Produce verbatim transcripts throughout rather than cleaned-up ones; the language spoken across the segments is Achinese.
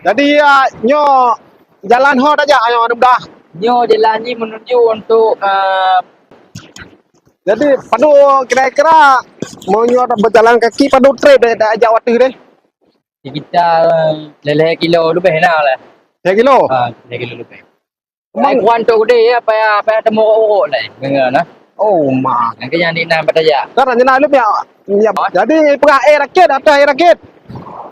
Jadi, ya, nyoe jalan ho tajak nyoe mudah. Nyoe jalan jih menuju untuk, eh, Jadi, padum kira-kira meunyoe berjalan kaki padum trép dari, dari jak u ateueh deh? Sekitar lhèe kilo leubeh na lah. Lhèe kilo? Ha, lhèe kilo leubeh. Emang ai kuan tu gede ya, payah, payah temu uruk-uruk lah. Dengar nah. Oh, ma. Yang kena ni nah bertajak. Kan nyan lom ya. Ya. Ha? Jadi, peugah eh rakit atau eh rakit?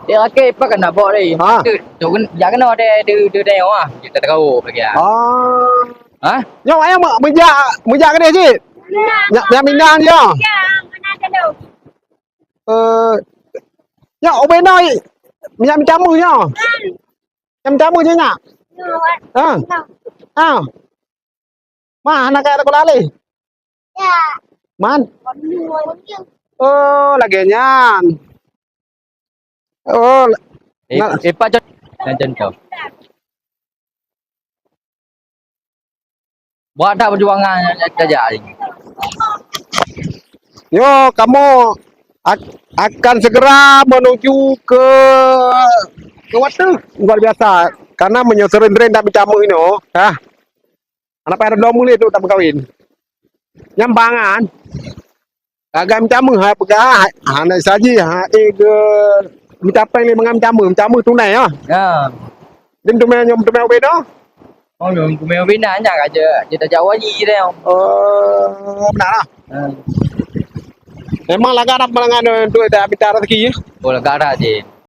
Eh rakit apa kena bawa deh. Ha. Tu, tu kan jak kena deh, deh, deh, deh, wah. Kita tahu bagi ya. Ah. Ha? Nyoe ayah meujak, meujak keudeh cit? Nyak, nyak minang nyoe. Eh, nyoe ubé noi. Minyak meucamu nyoe. Minyak meucamu je nyak. Ha. Ha. Mah anak kaya sekolah leh. Man. Oh, lagèe nyan. Oh, eh, na- eh, Pak Cot. Dan contoh. Buat dah perjuangan yang tajak ni. Yo, kamu ak- akan segera menuju ke ke wateuk luar biasa. Karena meunyoe sering-sering tak meucamu inoe, ha. Anak payah dua mulai tu tak berkahwin. Nyang bangan. Agak meucamu hai peugah, ha, hana saji, ha, eh, ge, mita péng lé mangat meucamu, meucamu tunai, ha. Ya. Dim tumai nyom tumai ubé noh? Oh, nyom tumai ubé nah, nyak aja, aja tajak wali deh. Oh, benar lah. Ha. Memang lagak dah pemandangan tu dah mita rezeki, ya? Oh, lagak dah je.